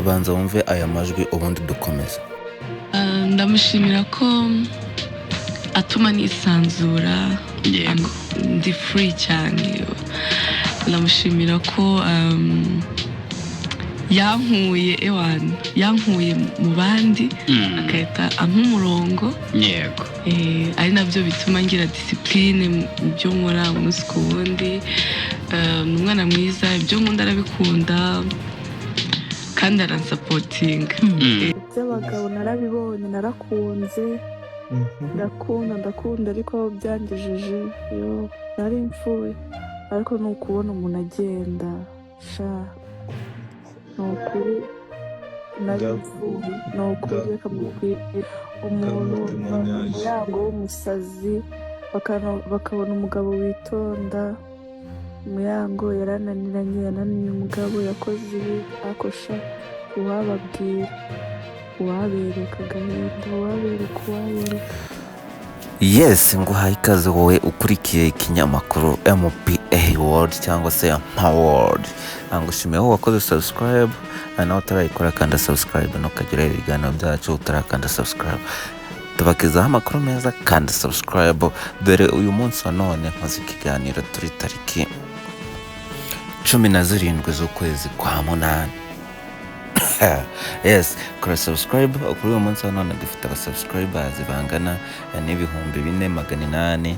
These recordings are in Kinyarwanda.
Banza wumve aya majwi, ubundi dukomeza. Ndamushimira ko atuma nisanzura. Ndi free cyane. Ndamushimira ko yankuye, ewana, yankuye mu bandi, agahita ampa umurongo. Ari nabyo bituma ngira discipline mu byo nkora umunsi ku wundi. Ni umwana mwiza, ibyo nkunda arabikunda kandi aransupportinga. Iby'abagabo narabibonye, narakunze, ndakunda, ndakunda, ariko aho byangejeje yo nari mfuye. Ariko ni ukubona umuntu agenda sha, ni ukuri nari mfuye, ni ukuri. Reka mubwire umuntu Muyango w'umusazi, bakabona umugabo witonda. Muyango yarananiranye, yananiye umugabo, yakoze ibi, ariko sha uwababwira, uwabereka agahinda, uwabereka, uwabereka. Yes, nguhaye ikaze wowe ukurikiye ikinyamakuru MPA World cyangwa se World. Ngushimiye wowe wakoze subscribe, nawe utarayikora kanda subscribe, ntukagire ibiganiro byacu utarakanda subscribe. Tubagezaho amakuru meza, kanda subscribe. Dore uyu munsi wa none nkoze ikiganiro turi tariki 17 z'ukwezi kwa munani. Yes, kora subscribe. Kuri uyu munsi wa none dufite abasubscribers bangana n'4800,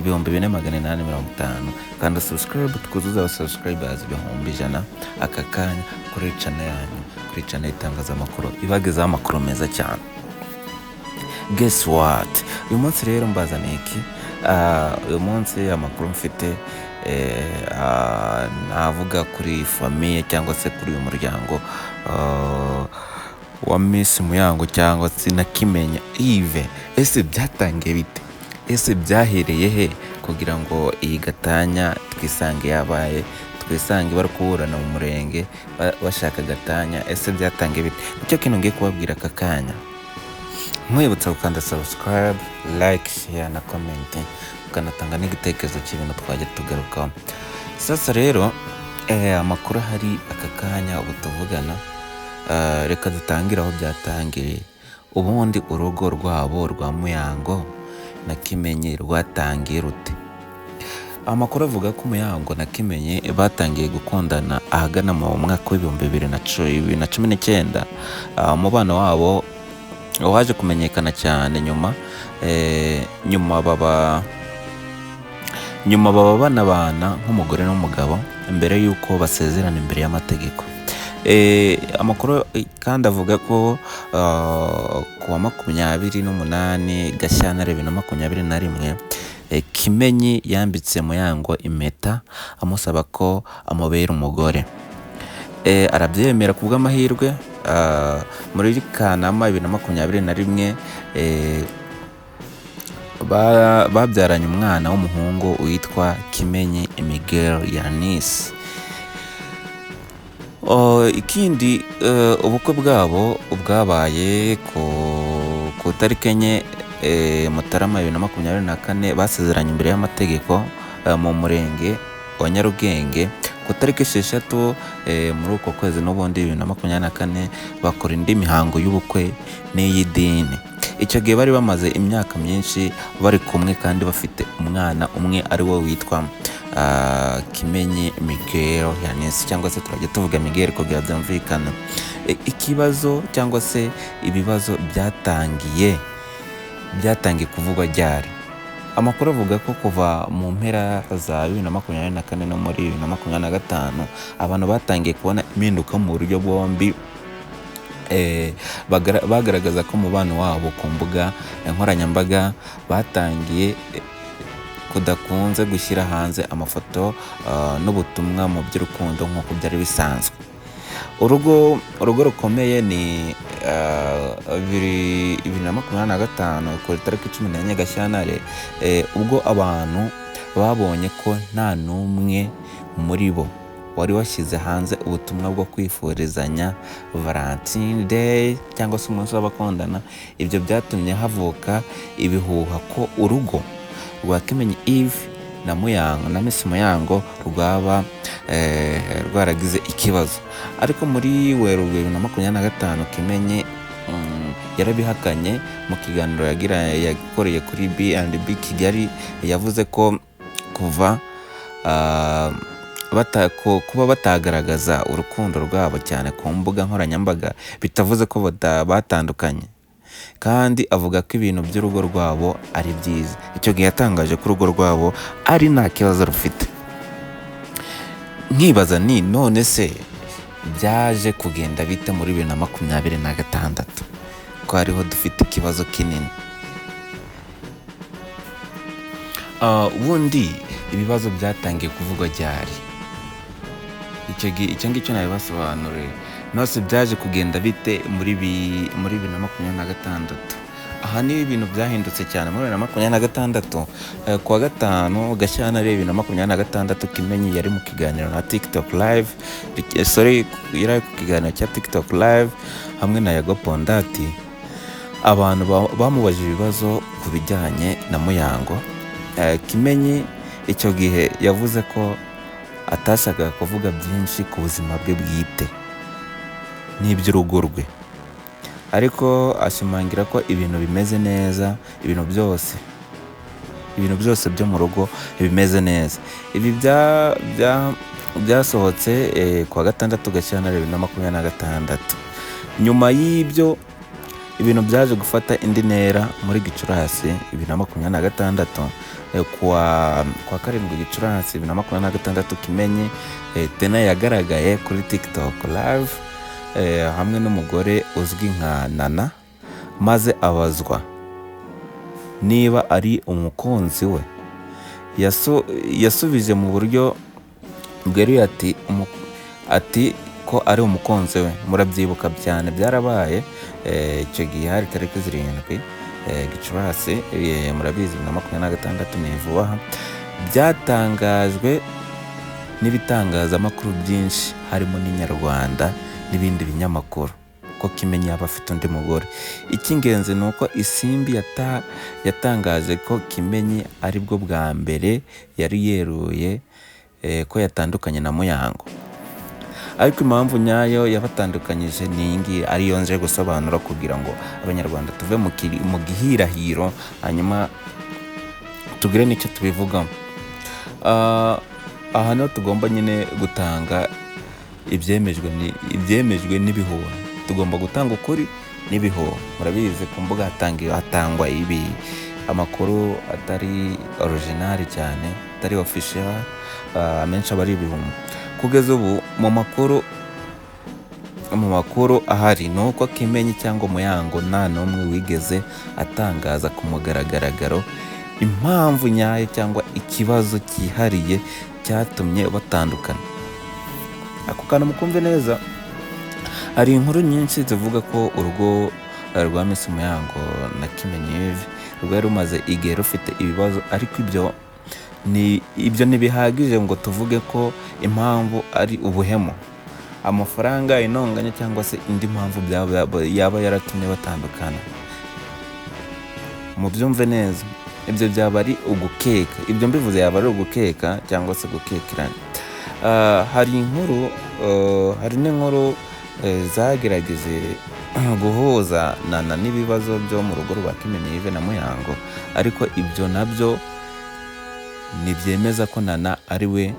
4850. Kanda subscribe twuzuze abasubscribers 100,000 aka kanya kuri channel yanyu, kuri channel y'itangazamakuru ibagezaho amakuru meza cyane. Guess what, uyu munsi rero mbazaniye iki? Uyu munsi amakuru mfite, navuga kuri famille cyangwa se kuri uyu muryango wa Miss Muyango cyangwa se na Kimenyi Yves. Ese byatangiye bite? Ese byahereye he kugira ngo iyi gatanya twisange yabaye, twisange bari kuburana mu murenge bashaka gatanya? Ese byatangiye bite? Nicyo kintu ngiye kubabwira aka kanya. Nkwibutsa gukanda subscribe, like, share na comment, ukanatanga n'igitekerezo cy'ibintu twajya tugarukaho. Sasa rero, amakuru ahari aka kanya ubu tuvugana, reka dutangire aho byatangiriye. Ubundi urugo rwabo rwa Muyango na Kimenyi rwatangiye rute? Amakuru avuga ko Muyango na Kimenyi batangiye gukundana ahagana mu mwaka w'2019. Umubano wabo waje kumenyekana cyane nyuma, nyuma baba banabana nk'umugore n'umugabo mbere y'uko basezerana imbere y'amategeko. Amakuru kandi avuga ko ku wa 28 Gashyantare 2021, Kimenyi yambitse Muyango impeta amusaba ko amubera umugore. Arabyemera ku bw'amahirwe. Muri Kanama 2021, babyaranye umwana w'umuhungu witwa Kimenyi Miguel Yanis. Oh, ikindi, ubukwe bwabo bwabaye ku tariki 4 Mutarama 2024. Basezeranye imbere y'amategeko mu murenge wa Nyarugenge. Ku tariki 6 muri uko kwezi n'ubundi 2024, bakora indi mihango y'ubukwe n'iy'idini. Icyo gihe bari bamaze imyaka myinshi bari kumwe kandi bafite umwana umwe, ari we witwa Kimenyi Miguel Yanis, cyangwa se turajya tuvuga Miguel kugira byumvikane. Ikibazo cyangwa se ibibazo byatangiye kuvugwa ryari? Amakuru avuga ko kuva mu mpera za 2024 no muri 2025, abantu batangiye kubona impinduka mu buryo bombi bagaragaza ko umubano wabo ku mbuga nkoranyambaga. Batangiye kudakunze gushyira hanze amafoto n'ubutumwa mu by'urukundo nk'uko byari bisanzwe. Urugo rukomeye ni 2025 ku itariki 14 Gashyantare, ubwo abantu babonye ko nta n'umwe muri bo wari washyize hanze ubutumwa bwo kwifurizanya Valentine Day cyangwa se umunsi w'abakundana. Ibyo byatumye havuka ibihuha ko urugo rwa Kimenyi Yves na Muyango na Miss Muyango rwaba rwaragize ikibazo. Ariko muri Werurwe 2025 Kimenyi yarabihakanye mu kiganiro yakoreye kuri B&B Kigali. Yavuze ko kuva kuba batagaragaza urukundo rwabo cyane ku mbuga nkoranyambaga bitavuze ko batandukanye, kandi avuga ko ibintu by'urugo rwabo ari byiza. Icyo gihe yatangaje ko urugo rwabo ari nta kibazo rufite. Nkibaza ni none se byaje kugenda bite muri 2026 ko hariho dufite ikibazo kinini? Ubundi ibibazo byatangiye kuvugwa ryari? Icyo ngicyo nabibasobanuriye. Nose byaje kugenda bite muri 2026? Aha niho ibintu byahindutse cyane. Muri 2026, kuwa gatanu Gashyantare 2026, Kimenyi yari mu kiganiro na TikTok live, sorry, yari ari ku kiganiro cya TikTok live hamwe na Yago Pondati. Abantu bamubajije ibibazo ku bijyanye na Muyango. Kimenyi icyo gihe yavuze ko atashakaga kuvuga byinshi ku buzima bwe bwite n'iby'urugo rwe, ariko ashimangira ko ibintu bimeze neza, ibintu byose byo mu rugo bimeze neza. Ibi byasohotse kuwa gatandatu Gashyantare 2026. Nyuma y'ibyo ibintu byaje gufata indi ntera muri Gicurasi 2026, kuwa 7 Gicurasi 2026, Kimenyi tena yagaragaye kuri TikTok live hamwe n'umugore uzwi nka Nana, maze abazwa niba ari umukunzi we. Yasubije mu buryo bweruye ati ko ari umukunzi we. Murabyibuka cyane, byarabaye icyo gihe hari tariki 7 Gicurasi, murabizi 2026, ni vuba aha. Byatangajwe n'ibitangazamakuru byinshi harimo n'Inyarwanda n'ibindi binyamakuru ko Kimenyi yaba afite undi mugore. Icy'ingenzi ni uko Isimbi yatangaje ko Kimenyi aribwo bwa mbere yari yeruye ko yatandukanye na Muyango, ariko impamvu nyayo yabatandukanyije ni iyi ngiyi ariyo nje gusobanura kugira ngo Abanyarwanda tuve mu gihirahiro, hanyuma tugire n'icyo tubivugamo. Aha niho tugomba nyine gutanga ibyemejwe n'ibihuha. Tugomba gutanga ukuri n'ibihuha. Murabizi ku mbuga hatangwa ibi amakuru atari original cyane, atari official, amenshi aba ari ibihuha. Kugeza ubu mu makuru ahari ni uko Kimenyi cyangwa Muyango nta n'umwe wigeze atangaza ku mugaragaro impamvu nyayo cyangwa ikibazo cyihariye cyatumye batandukana. Ako kantu mukumve neza. Hari inkuru nyinshi zivuga ko urugo rwa Miss Muyango na Kimenyi Yves rwari rumaze igihe rufite ibibazo, ariko ibyo ntibihagije ngo tuvuge ko impamvu ari ubuhemu, amafaranga, intonganya cyangwa se indi mpamvu yaba yaratumye batandukana. Mubyumve neza, ibyo byaba ari ugukeka, ibyo mbivuze yaba ari ugukeka cyangwa se gukekeranya. Hari inkuru, hari n'inkuru zagerageje guhuza Nana n'ibibazo byo mu rugo rwa Kimenyi Yves na Muyango, ariko ibyo nabyo ntibyemeza ko Nana ari we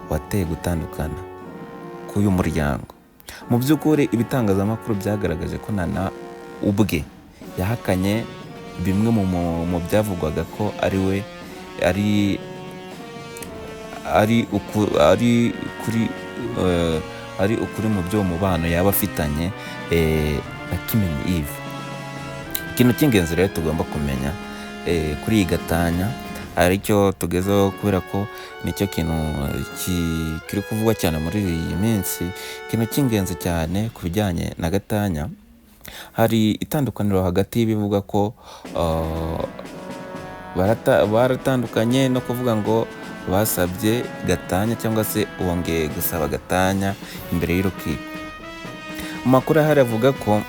wateye gutandukana k'uyu muryango. Mu by'ukuri ibitangazamakuru byagaragaje ko Nana ubwe yahakanye bimwe mu byavugwaga ko ari we ari ukuri mu byo mubano yaba afitanye na Kimenyi Yves. Ikintu cy'ingenzi rero tugomba kumenya kuri iyi gatanya aricyo tugezeho, kubera ko nicyo kintu kiri kuvugwa cyane muri iyi minsi. Ikintu cy'ingenzi cyane ku bijyanye na gatanya, hari itandukaniro hagati y'ibivuga ko baratandukanye no kuvuga ngo basabye gatanya cyangwa se bongeye gusaba gatanya imbere y'urukiko. Mu makuru ahari avuga ko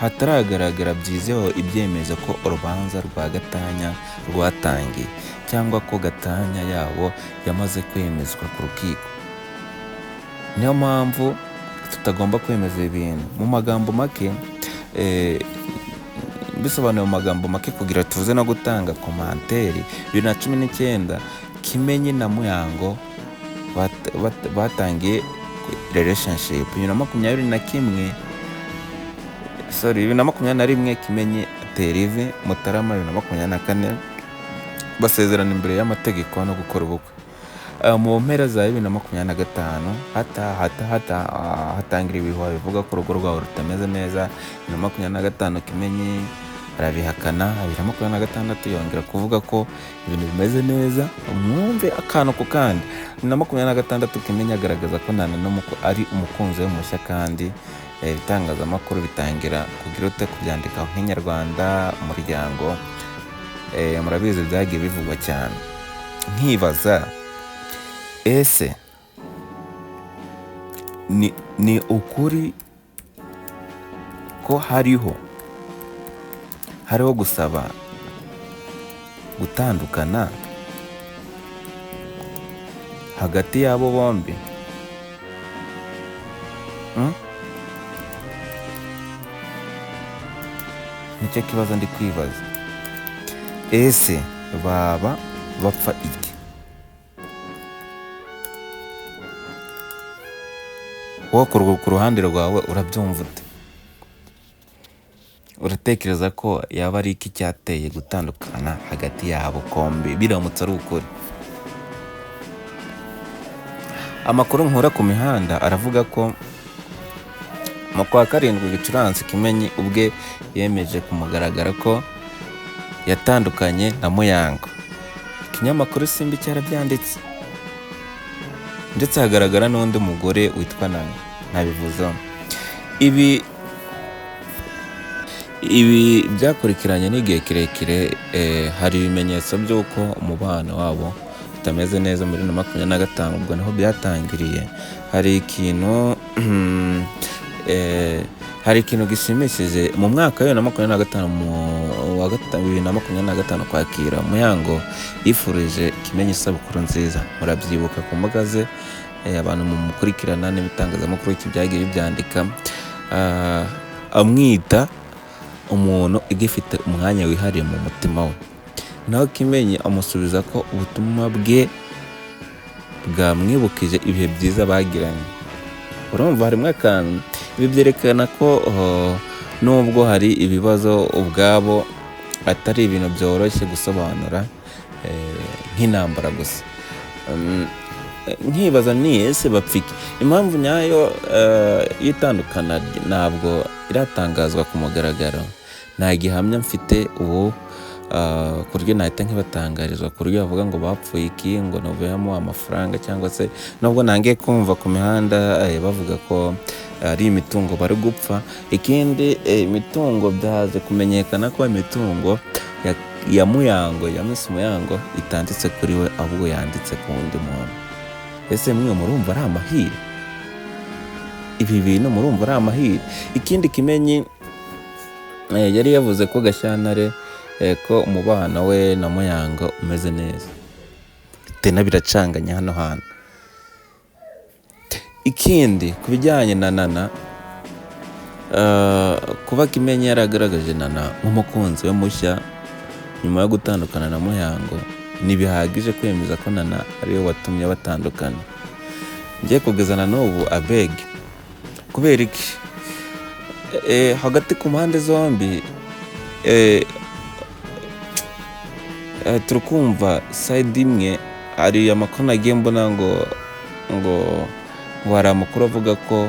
Hataragaragara byizewe ibyemezo ko urubanza rwa gatanya rwatangiye cyangwa ko gatanya yabo yamaze kwemezwa ku rukiko. Niyo mpamvu tutagomba kwemeza ibintu mu magambo make, bisobanuye mu magambo make kugira tuze no gutanga commentaire. 2019 Kimenyi na Muyango batangiye relationship. 2021, sorry, 2021 Kimenyi atera ivi. Mutarama 2024 basezerana imbere y'amategeko no gukora ubukwe. Mu mpera za 2025 hatangira ibihuha bivuga ko urugo rwabo rutameze neza. 2025 Kimenyi arabihakana. 2026 yongera kuvuga ko ibintu bimeze neza. Mwumve akantu ku kandi. 2026 Kimenyi agaragaza ko Nana ari umukunzi we mushya, kandi ibitangazamakuru bitangira kugira ute kubyandikaho nk'Inyarwanda, Umuryango, murabizi byagiye bivugwa cyane. Nkibaza ese ni ukuri ko hariho gusaba gutandukana hagati y'abo bombi? Nicyo kibazo ndi kwibaza. Ese baba bapfa iki? Wowe ku ruhande rwawe urabyumva ute? Uratekereza ko yaba ari iki cyateye gutandukana hagati yabo kombi biramutse ari ukuri? Amakuru nkura ku mihanda aravuga ko mu kwa 7 Gicurasi Kimenyi ubwe yemeje ku mugaragaro ko yatandukanye na Muyango. Ikinyamakuru Simbi cyarabyanditse, ndetse hagaragara n'undi mugore witwa Nana, ntabivuzeho. Ibi byakurikiranye n'igihe kirekire. Hari ibimenyetso by'uko umubano wabo utameze neza muri 2025, ubwo niho byatangiriye. Hari ikintu hari ikintu gishimishije mu mwaka wa 2025, mu wa 2025 kwakira, Muyango yifurije Kimenyi isabukuru nziza. Murabyibuka ku mbuga ze, abantu mumukurikirana n'ibitangazamakuru byagiye bibyandika, amwita umuntu ugifite umwanya wihariye mu mutima we. Naho Kimenyi amusubiza ko ubutumwa bwe bwamwibukije ibihe byiza bagiranye. Urumva harimo akantu. Ibi byerekana ko nubwo hari ibibazo ubwabo atari ibintu byoroshye gusobanura nk'intambara gusa. Nkibaza ni ese bapfike? Impamvu nyayo y'itandukana ntabwo iratangazwa ku mugaragaro. Nta gihamya mfite ubu ku buryo nahita nkibatangarizwa, ku buryo bavuga ngo bapfuye iki, ngo nuvuyemo amafaranga, cyangwa se nubwo nangiye kumva ku mihanda bavuga ko ari imitungo bari gupfa. Ikindi, imitungo byaje kumenyekana ko imitungo ya Muyango, ya Miss Muyango, itanditse kuri we, ahubwo yanditse ku wundi muntu. Ese mwe murumva ari amahire? Ibi bintu murumva ari amahire? Ikindi, Kimenyi yari yavuze ko Gashyantare ko umubano we na Muyango umeze neza. Tena biracanganya hano hantu. Ikindi ku bijyanye na Nana, kuba Kimenyi yaragaragaje Nana nk'umukunzi we mushya nyuma yo gutandukana na Muyango ntibihagije kwemeza ko Nana ariwe watumye batandukana. Ngiye kugeza na n'ubu abeg, kubera iki? Hagati ku mpande zombi turi kumva side imwe. Hari amakuru nagiye mbona ngo hari amakuru avuga ko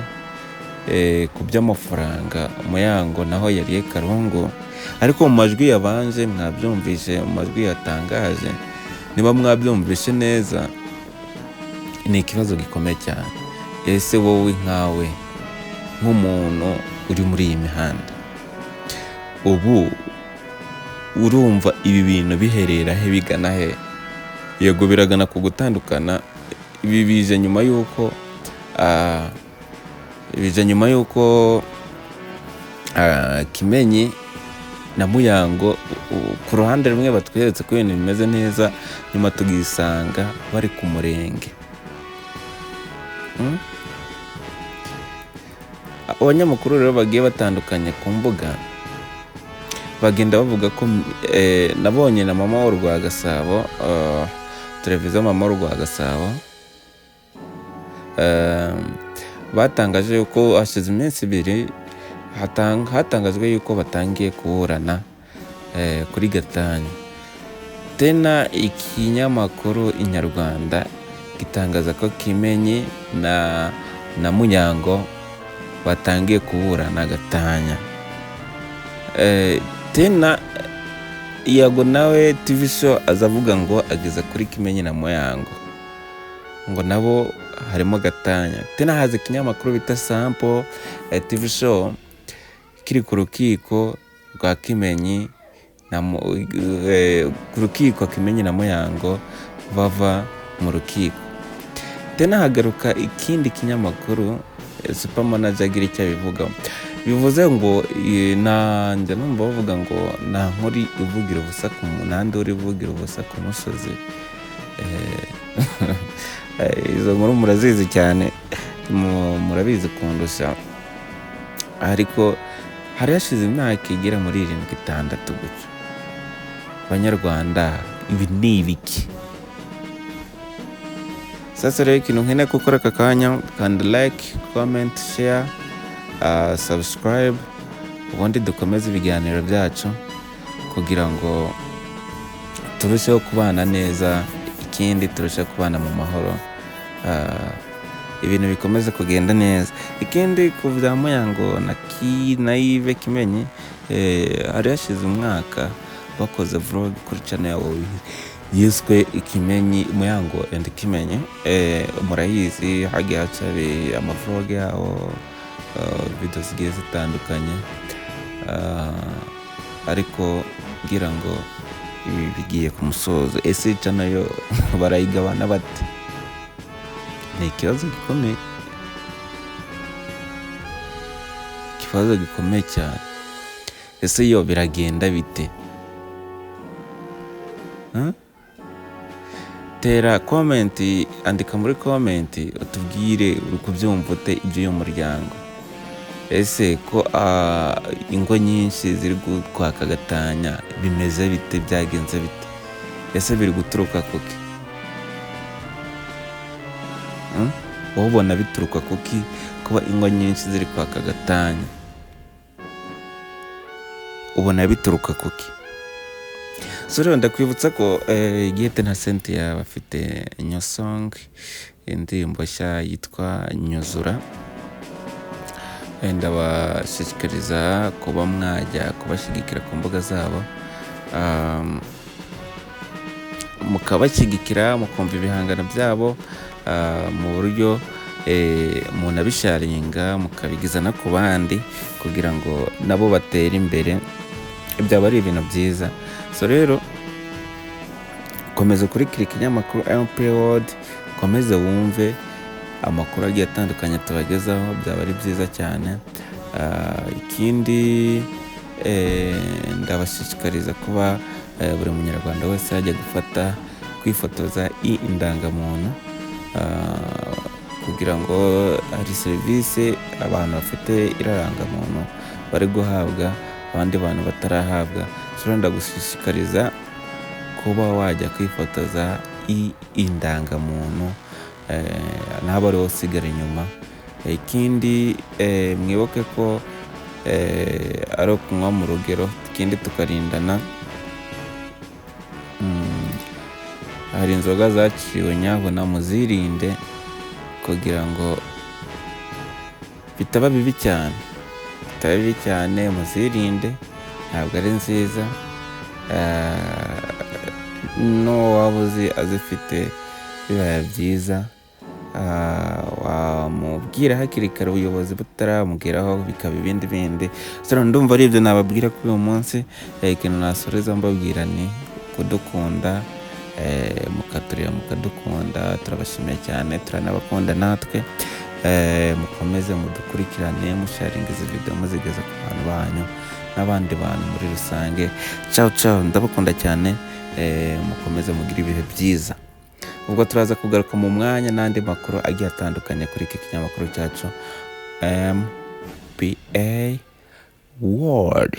ku by'amafaranga Muyango naho yariye karungu, ariko mu majwi yabanje mwabyumvise, mu majwi yatangaje, niba mwabyumvise neza, ni ikibazo gikomeye cyane. Ese wowe nkawe nk'umuntu uri muri iyi mihanda ubu, urumva ibi bintu biherera he, bigana he? Yego, biragana ku gutandukana. Ibi bije nyuma y'uko bije nyuma y'uko Kimenyi na Muyango ku ruhande rumwe batweretse ko ibintu bimeze neza, nyuma tugisanga bari ku murenge. Abanyamakuru rero bagiye batandukanye ku mbuga bagenda bavuga ko nabonye na Mama Urwagasabo, televiziyo Mama Urwagasabo, batangaje yuko hashize iminsi 2 hatangajwe yuko batangiye kuburana kuri gatanya. Tena ikinyamakuru Inyarwanda gitangaza ko Kimenyi na Muyango batangiye kuburana gatanya. Tena Yago nawe TV show aza avuga ngo ageze kuri Kimenyi na Muyango, ngo nabo harimo gatanya. Tena haza ikinyamakuru bita Sample TV show kiri ku rukiko rwa Kimenyi na ku rukiko Kimenyi na Muyango bava mu rukiko. Tena hagaruka ikindi kinyamakuru Super Manager agira icyo abivugaho. Bivuze ngo nanjye numva bavuga ngo nta nkuru ivugira ubusa ku nta nduru ivugira ubusa ku musozi. Izo nkuru murazizi cyane, murabizi kundusha, ariko hari hashize imyaka igera muri 7 6 gutyo. Banyarwanda, ibi ni ibiki? Sasa rero ikintu nkeneye gukora aka kanya, kanda like, comment, share, subscribe, ubundi dukomeze ibiganiro byacu kugira ngo turusheho kubana neza, ikindi turusheho kubana mu mahoro, ibintu bikomeze kugenda neza. Ikindi ku bya Muyango na Yves Kimenyi, hari hashize umwaka bakoze vlog kuri channel yabo yiswe Ikimenyi, Muyango and Kimenyi. Murayizi, hagiye haca amavlog yabo, video zigiye zitandukanye, ariko ngira ngo ibi bigiye ku musozo. Ese channel yo barayigabana bate? Ni ikibazo gikomeye, ikibazo gikomeye cyane. Ese yo biragenda bite? Tera comment, andika muri comment utubwire uri kubyumva ute iby'uyu muryango. Ese ko ingo nyinshi ziri kwaka gatanya, bimeze bite, byagenze bite? Ese biri guturuka kuki? Wowe ubona bituruka kuki kuba ingo nyinshi ziri kwaka gatanya? Ubona bituruka kuki? So rero ndakwibutsa ko Gihete na Cynthia bafite new song, indirimbo nshya yitwa Nyuzura. Ndabashishikariza kuba mwajya kubashyigikira ku mbuga zabo, mukabashyigikira, mukumva ibihangano byabo, mu buryo munabisharinga, mukabigiza no ku bandi kugira ngo nabo batere imbere, byaba ari ibintu byiza. So rero komeza ukurikire ikinyamakuru MP World, komeze wumve amakuru agiye atandukanye tubagezaho, byaba ari byiza cyane. Ikindi ndabashishikariza kuba buri munyarwanda wese yajya gufata kwifotoza indangamuntu, kugira ngo hari serivisi abantu bafite irarangamuntu bari guhabwa abandi bantu batarahabwa. So rero ndagushishikariza kuba wajya kwifotoza indangamuntu, ntabwo ari wowe usigara inyuma. Ikindi mwibuke ko ari ukunywa mu rugero, ikindi tukarindana. Hari inzoga zaciwe nyabuna, muzirinde kugira ngo bitaba bibi cyane, bitaba bibi cyane, muzirinde, ntabwo ari nziza. N'uwo waba uzi azifite bibaye byiza, wamubwira hakiri kare ubuyobozi butaramugeraho bikaba ibindi bindi. So ndumva ari ibyo nababwira kuri uyu munsi. Ikintu nasoreza mbabwira ni kudukunda, mukatureba mukadukunda, turabashimiye cyane, turanabakunda natwe. Mukomeze mudukurikirane, musharinga izi video, muzigeza ku bantu banyu n'abandi bantu muri rusange. Ciao ciao, ndabakunda cyane. Mukomeze mugire ibihe byiza. Ubwo turaza kugaruka mu mwanya n'andi makuru agiye atandukanye kuri iki kinyamakuru cyacu MPA World.